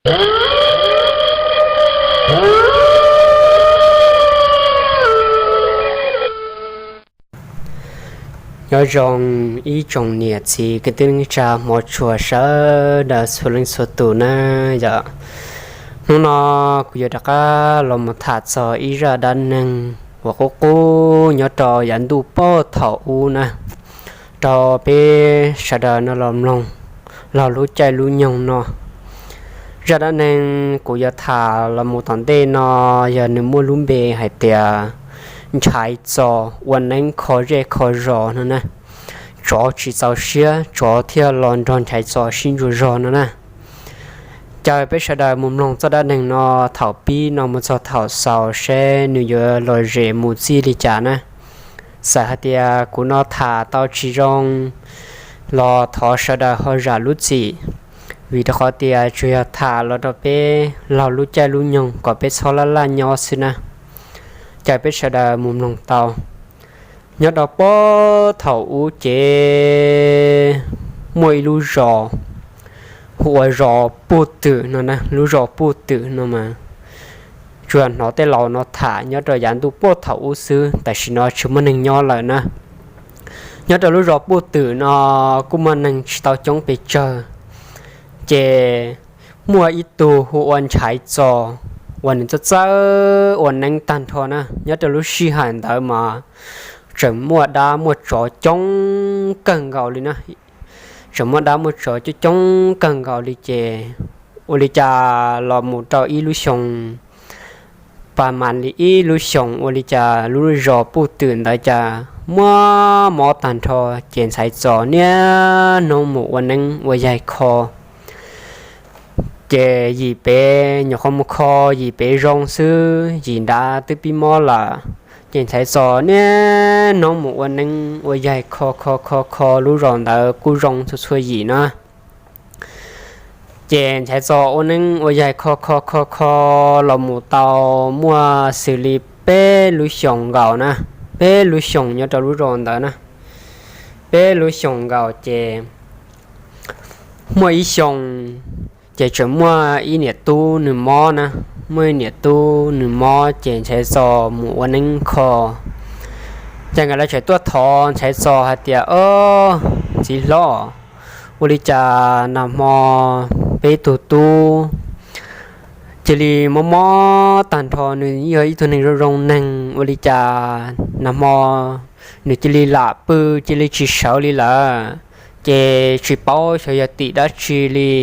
Nyob zoo ib tsoom niam txiv kwv tij neej tsa hmov tshua sawv daws txhua leej txhua tus na yom. Hnub no kuv yuav rov qab los mus tham txog ib zaj dab neeg uas qub qub nyob rau yav ntuj puag thaum ub na, rau peb sawv daws no los mloog laug lub caij lub nyoog no. Zaj dab neeg kuv yuav tham los mus tom ntej no yog nws muaj lub npe hais tias Ntshai Txos ua neeb kho zej kho zos no na. Tsov tsis txaus siab, tsov thiaj los nrog Ntshai Txos sib ntsuas zog no na. Caw peb sawv daws mus mloog txoj dab neeg no thaum pib no mus txog thaum xaus seb nws yuav lom zem mus txij li cas na. Txawm hais tias kuv no tham tau tsis zoo los thov sawv daws ho zam lub txim, vim rau qhov tias tsuas yog tham los rau peb laug lub caij lub nyoog kom peb txhob laj laj nyob xwb na. Caw peb sawv daws mus mloog tau. Nyob rau puag thaum ub ces muaj ib lub zos hu ua zos Puj Twm no na. Lub zos Puj Twm no mas tsuas hnov tej laus no tham nyob rau yav ntuj puag thaum ub xwb, tam sim no tsis muaj neeg nyob lawm na. Nyob rau lub zos Puj Twm no kuj muaj neeg tsis tau coob pes tsawg, ces muaj ib tug hu ua Ntshai Txos uas nws txawj txawj ua neeb tag nrho na. Nyob rau lub sij hawm ntawd mas tseem muaj dab muaj tsov coob kawg nkaus li na. Tseem muaj dab muaj tsov coob coob kawg nkaus li ces ua li cas los mus rau ib lub xyoos, pas mas li ib lub xyoos ua li cas lub zos Puj Twm ntawd cas muaj mob tag nrho, ces Ntshai Txos niaj hnub mus ua neeb ua yaig kho. Ces yim pem nyuam qhuav mus kho yim pem zoo xwb, yim nrad twb pib mob lawm. Ces Ntshai Txos niaj hnub mus ua neeb ua yaig kho kho kho kho lub zos ntawd kuj zoo txhua txhua yim na. Ces Ntshai Txos ua neeb ua yaig kho kho kho kho los mus tau muaj xws li peb lub xyoos nkaus na, peb lub xyoos nyob rau lub zos ntawd na. Peb lub xyoos nkaus ces muaj ib xyoos ces tseem muaj ib niam tub nws mob na. Muaj ib niam tub nws mob ces Ntshai Txos mus ua neeb kho. Ces nkawd lawv tseem tuaj thov Ntshai Txos hais tias, O, txiv hlob, ua li cas nag hmo peb tug tub cia li mob mob tag nrho, nws yog ib tug neeg zoo zoo neeg, ua li cas nag hmo nws cia li lam pw cia li tsis sawv li lawm, ces tsis paub xyov yog tim dab tsi li,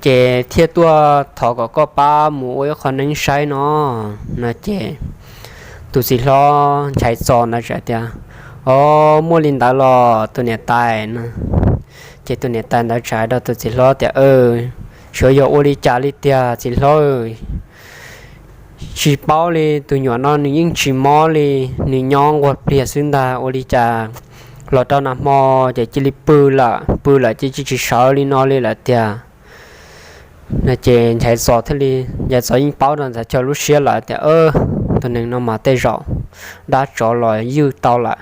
ces thiaj tuaj thov kom koj pab mus ua ib qho neeb saib no. No ces tus txiv hlob Ntshai Txos ntawd txawm tias, O, muaj li ntawd los tus niam tais no. Ces tus niam tais ntawd txawm hais rau tus txiv hlob tias, Xyov yog ua li cas li tiag txiv hlob, tsis paub li, tus nyuam no nws yeej tsis mob li, nws nyob nquag pliag xwb ntag, ua li cas los rau nag hmo ces cia li pw lawm, pw lawm ces cia li tsis sawv li no li lawm tiag. No ces Ntshai Txos thiaj li, Ntshai Txos yeej paub rau ntawm cov lub siab lawm tias, Tus neeg no mas tej zaum dab tsov los ywj tau lawm.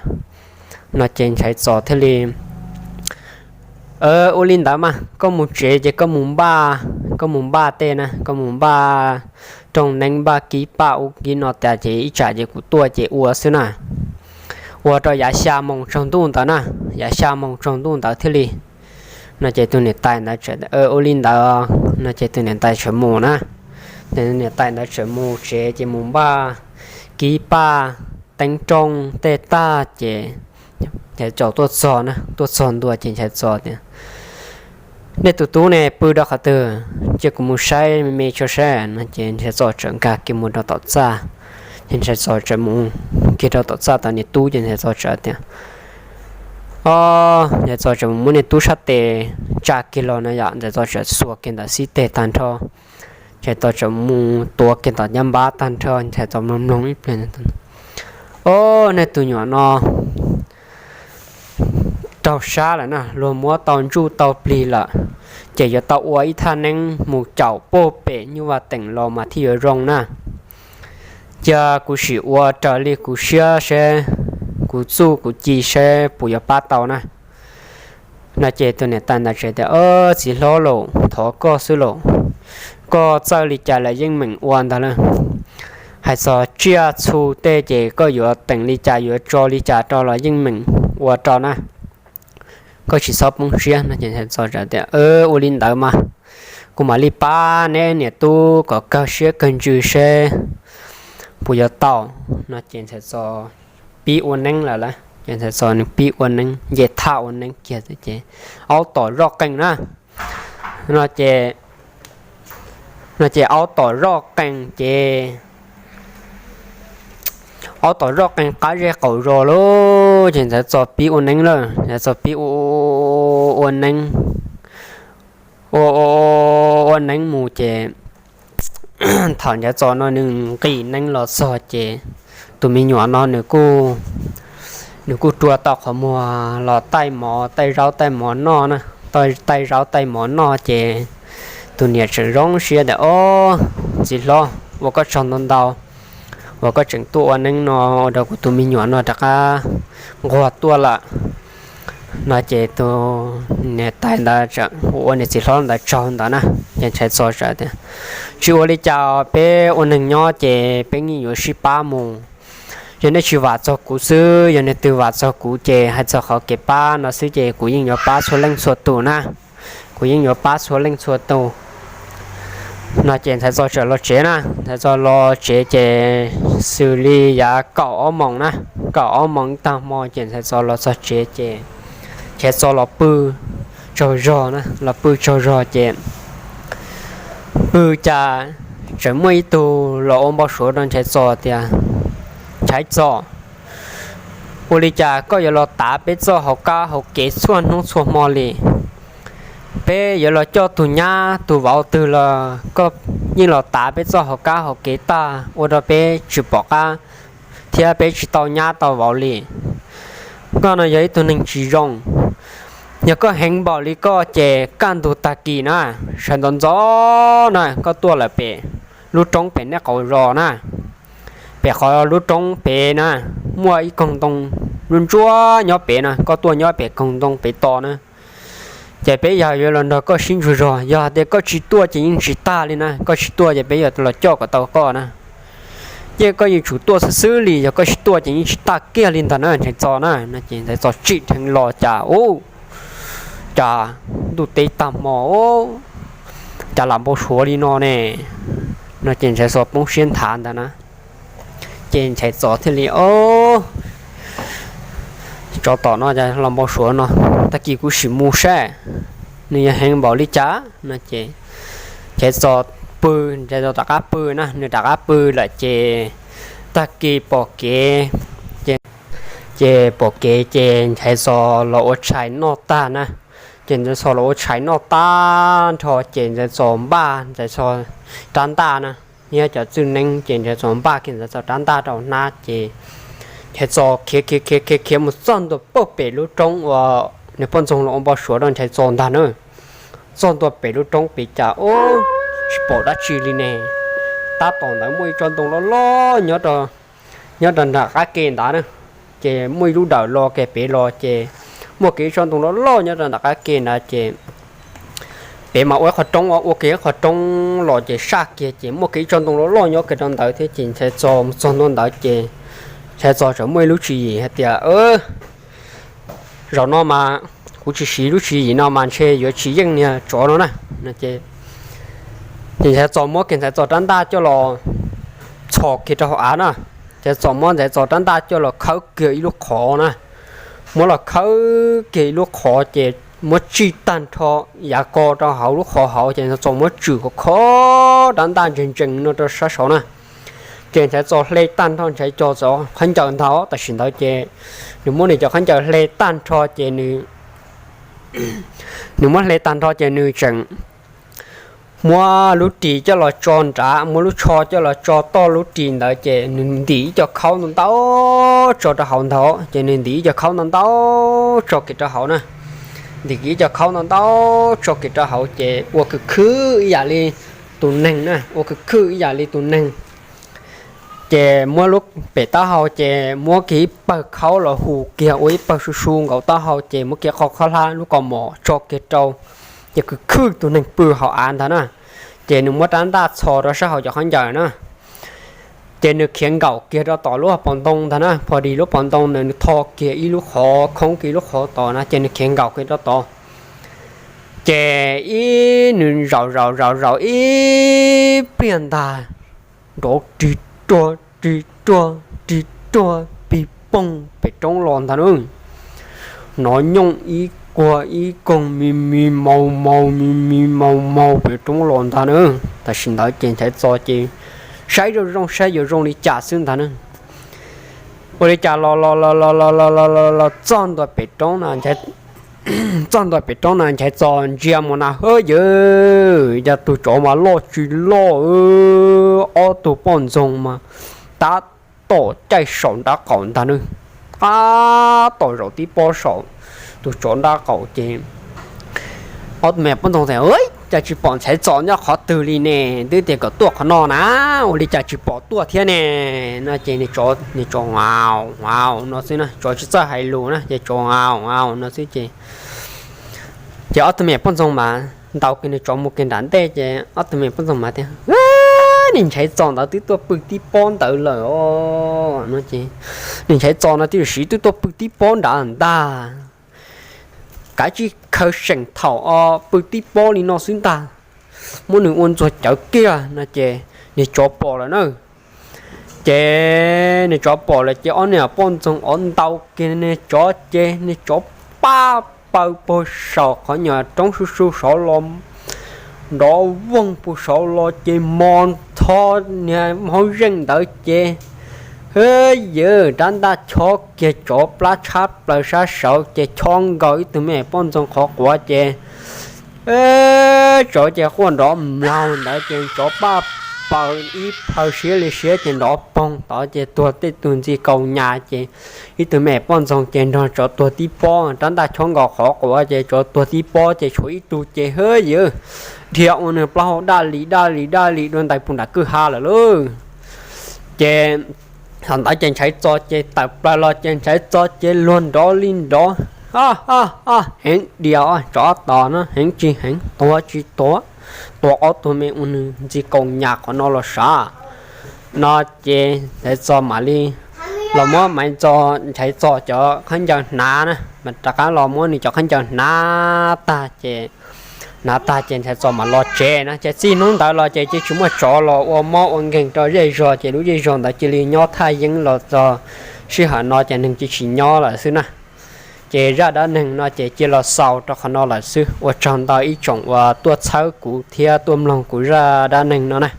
No ces Ntshai Txos thiaj li, Ua li ntawd mas koj mus tsev ces koj mus npaj, koj mus npaj tej na, koj mus npaj rooj neeb npaj kib paj ub kib no tas ces ib tsam ces kuv tuaj ces ua xwb na. Ua rau yav xya moos tsaus ntuj ntawd na, yav xya moos tsaus ntuj ntawd thiaj li. No ces tus niam tais ntawd txawm, Ua li ntawd. No ces tus niam tais txawm mus na. Ces niam tais ntawd txawm mus tsev ces mus npaj kib paj teeb rooj tej tag ces Ntshai Txos tuaj txog na, tuaj txog ntua ces Ntshai Txos tias, Nej tus tub ne pw rau qhov twg? Cia kuv mus saib me me tso saib. No ces Ntshai Txos txawm nkag kiag mus rau tom txaj. Ces Ntshai Txos txawm mus kiag rau tom txaj tom niag tub ces Ntshai Txos txawm tias, O, Ntshai Txos txawm mus muab niag tub sab tes tsa kiag los no yom, Ntshai Txos txawm xuas kiag ntawm xib teg tag nrho. Ntshai Txos txawm mus tuav kiag tom nyab npab tag nrho, Ntshai Txos mloog mloog ib pliag, O, nej tus nyuam no raug sab lawm na, luag muab tau ntsuj tau plig lawm, ces yuav tau ua ib thaj neeb mus caum puag pem Nyuj Vaj Teem los mas thiaj yuav zoo na. Cia kuv sim ua raws li kuv siab seb, kuv txuj kuv ci seb puas yuav pab tau na. No ces tus niam tais ntawd txawm tias, Txiv hlob lauj, thov koj xwb lauj, koj txawj li cas los yeej meem ua ntag lauj. Hais txog tsiaj txhu tej ces koj yuav teem li cas yuav tso li cas rau los yeej meem ua rau na. Koj tsis txhob poob siab no. Ces ntxhais txos tias, Ua li ntawd mas kuv mam li pab neb niam tub kom kawg siab kawg ntsws seb puas yuav tau no. Ces ntxhais txos pib ua neeb lawm lauj. Ces ntxhais txos nws pib ua neeb, nce thaj ua neeb kiag ces aub tom zoj qees na. No ces, no ces aub tom zoj qees ces, aub tom zoj qees qab zej qaum zos lauj. Ces ntxhais txos pib ua neeb lawm, ntxhais txos pib ua, ua neeb, ua, ua neeb mus ces thaum ntxhais txos no nws nqis neeb los txog ces tus me nyuam no nws kuj, nws kuj rua tau qhov muag los taij mov taij zaub taij mov noj na. Taij zaub taij mov noj ces tus niam tseem zoo siab tias, Ob, txiv hlob, ua koj tsaug ntau ntau uas koj tseem tuaj ua neeb no ua rau kuv tus me nyuam no rov qab nquag tuaj lawm. No ces tus niam tais ntawd tseem ua niam txiv hlob ntawd tsaug ntawd na. Ces ntxhais txos tias, Tsis ua li cas, peb ua neeg nyob ces peb yeej yuav sib pab mus. Yog nej tsis vam txog kuv xwb, yog nej twg vam txog kuv ces hais txog qhov kev pab no xwb ces kuv yeej yuav pab txhua leej txhua tus na. Kuv yeej yuav pab txhua leej txhua tus. No ces ntxhais txos txawm los tsev na. Ntxhais txos los tsev ces xws li yav kaum ob moos na, kaum ob moos ib tag hmo ces ntxhais txos los txog tsev ces ntxhais txos los pw tsaug zog na, los pw tsaug zog ces pw cas tseem muaj ib tug los ua npau suav rau ntxhais txos tias, Ntxhais txos, ua li cas koj yuav los tav peb txoj hauv kab hauv kev txhua hnub txhua hmo li? Peb yuav los coj tus nyab tus vauv twg los koj yeej los tav peb txoj hauv kab hauv kev tag ua rau peb tsis pom qab thiab peb tsis tau nyab tau vauv li. Koj no yog ib tug neeg tsis zoo. Yog koj heev npaum li koj ces kaj ntug tag kis na, sawv ntxov ntxov na koj tuaj lawm pem lub roob pem nej qaum zos na. Pem qhov lub roob pem na, muaj ib koog ntoo ntsuab ntsuab nyob pem na, koj tuaj nyob pem koog ntoo pem tos na. Ces peb yog yuav los nrog koj sib ntsuas zog, yog hais tias koj tsis tuaj ces yeej tsis tag li na, koj tsis tuaj ces peb yuav los coj kom tau koj na. Ces koj yeej tsum tuaj xwb xwb li, yog koj tsis tuaj ces yeej tsis tag kiag li ntag na ntxhais txos na. No ces ntxhais txos tsim dheev los cas ub, cas ntuj teb tag hmo, cas lam npau suav li no ne. No ces ntxhais txos poob siab nthav ntag na. Ces ntxhais txos thiaj li, Ob, tsov tom no los npau suav no, tag kis kuv sim mus saib nws yog heev npaum li cas. No ces ntxhais txos pw, ntxhais txos rov qab pw na, nws rov qab pw lawm ces tag kis pom kev, ces pom kev ces ntxhais txos los ua tshais noj tag na. Ces ntxhais txos los ua tshais noj tag nrho ces ntxhais txos npaj ntxhais txos rab ntaj na, nyob cov txwj neeb ces ntxhais txos npaj kiag ntxhais txos rab ntaj rau hnab ces ntxhais txos khiav khiav khiav khiav khiav mus txog ntua pem lub roob uas nws poj ntxoog los ua npau suav rau ntxhais txos ntag na. Txog ntua pem lub roob pem cas ub, tsis pom dab tsi li ne. Tab tom ntawd muaj ib tsob ntoo loj loj nyob rau nram qab ke ntawd na. Ces muaj ib lub dawm los kiag pem los ces muaj kiag ib tsob ntoo loj loj nyob rau nram qab ke ntawd ces pem mas ua ib qho roob, ua kiag ib qho roob los ces saj kiag ces muaj kiag ib tsob ntoo loj loj nyob kiag rau ntawd thiab ces ntxhais txos mus txog ntua ntawd ces ntxhais txos txawm muaj ib lub tswv yim hais tias, Zaum no mas kuv tsis siv lub tswv yim no mas ntshe yuav tsis yeej niag tsov no na. Ces ntxhais txos muab kiag ntxhais txos rab ntaj coj los txhos kiag rau hauv av na. Ntxhais txos muab ntxhais txos rab ntaj coj los khawb kiag ib lub qhov na. Muab los khawb kiag ib lub qhov ces muab tsij tag nrho yav ko rau hauv lub qhov hauv ces ntxhais txos muab tswm khov kho rab ntaj ntsees ntsees no rau sab saud na. Ces ntxhais txos hle tag nrho ntxhais txos cov khaub ncaws ntag. Tam sim ntawd ces nws muab nws cov khaub ncaws hle tag nrho ces nws, nws muab hle tag nrho ces nws tseem muab lub ris coj los tso nrad, muab lub tsho coj los tso toj lub ris ntawd ces nws ntim ib co khaub ntau ntau tso rau hauv ntag. Ces nws ntim ib co khaub ntau ntau tso kiag rau hauv na. Ntim kiag ib co khaub ntau ntau tso kiag rau hauv ces ua khwm khwm ib yam li tus neeg na, ua khwm khwm ib yam li tus neeg. Ces muab lub pem taub hau ces muab kiag ib pawg khaub los hu kiag ua ib pawg su su nkaus taub hau ces muab kiag qhov khaub hlab lub kaus mom tso kiag rau, ces khwm khwm tus neeg pw hauv av ntag na. Ces nws muab rab ntaj txhos rau sab hauv cov khaub ncaws na, ces nws khiav nkaum kiag rau tom lub pob ntoo ntag na. Pho dis lub pob ntoo ntawd nws tho kiag ib lub qhov khoob kiag ib lub qhov tom na, ces nws khiav nkaum kiag rau tod. Ces ib nws zaum zaum zaum zaum ib pliag ntag, nrov rig ruag rig ruag rig ruag pig poog pem roob los ntag na. Hnov nyooj ib kuag ib koog mi mi maus maus mi mi maus maus pem roob los ntag na. Tam sim ntawd ces Nchaiv Txos ces saib zoo zoo saib yuav zoo li cas xwb ntag na. Ua li cas los los los los los los los los txog ntua pem roob no, txog ntua pem roob no Nchaiv Txos ntsia mus na, hwb yawg, cas tus tsov mas loj tsis loj, ob tug poj ntxoog mas tab tom caij saum nraub qaum ntag na. Tab tom zaum tib pob saum tus tsov nraub qaum ces ob tug me poj ntxoog tias, cas tsis pom Nchaiv Txos nyob qhov twg li ne? Twb tias kom tuaj qhov no na, ua li cas tsis pom tuaj thiab ne? No ces nws tsov, nws tsov au au no xwb na, tsov tsis txawj hais lus na, ces tsov au au no xwb ces, ces ob tug me poj ntxoog mas ntaus kiag nws tsov mus kiag nram ntej ces ob tug me poj ntxoog mas tias, niag Nchaiv Txos ntawd twb tuaj pw tib pob ntawd lawm os no ces, niag Nchaiv Txos no twb yog siv twb tuaj pw tib pob nrad ntag. Kav tsij khaws seem thaum pw tib pob li no xwb ntag, muab nws ua ntxuag cawv kiag no ces niag tsov pom lawm na. Ces niag tsov pom lawm ces ob niag poj ntxoog ov ntaus kiag niag tsov ces niag tsov pab paws puag saum qhov nyuag roob su su saud los, nrov voog puag saud los ces mo ntho niag hauv zeej ntawd ces, hwb yawg, rab ntaj chob kiag tsov plab tshab plaws sab saud ces chob nkaus ib tug me poj ntxoog qhov quav ces tsov ces quaj nrov mlaug ntawd ces tsov pab paws ib phaw siab li siab ces nrov poog tod ces tuag tej tug ntxi kaus nyas ces ib tug me poj ntxoog ces nrog tsov tuag tib pob, rab ntaj chob nkaus qhov quav ces tsov tuag tib pob ces tshuav ib tug ces hwb yawg, dhia ua nws plaub hau daj li daj li daj li dua ntais puag nram kwj ha lawm lauj. Ces thaum ntawd ces Nchaiv Txos ces tawm plaws los ces Nchaiv Txos ces luag nrov li nrov, heev dias, tsov tos no heev tsis heev, tuag tsis tuag, tua ob tug me ua nws ntxi kaus nyas qhov no los sav. No ces Nchaiv Txos mam li los muab Maiv Ntxos, Nchaiv Txos cov khaub ncaws hnav na, mas rov qab los muab nws cov khaub ncaws hnav tag ces, hnav tag ces Nchaiv Txos mam los tsev na. Ces txij hnub ntawd los ces cia tsis muaj tsov los ua mob ua nkeeg rau zej zog ces lub zej zog ntawd cia li nyob thaj yeeb los txog sij hawm no ces neeg cia tsis nyob lawm xwb na. Ces zaj dab neeg no ces cia los xaus rau qhov no lawm xwb. Ua tsaug ntau ib tsoom uas tuaj txhawb kuv thiab tuaj mloog kuv zaj dab neeg no na.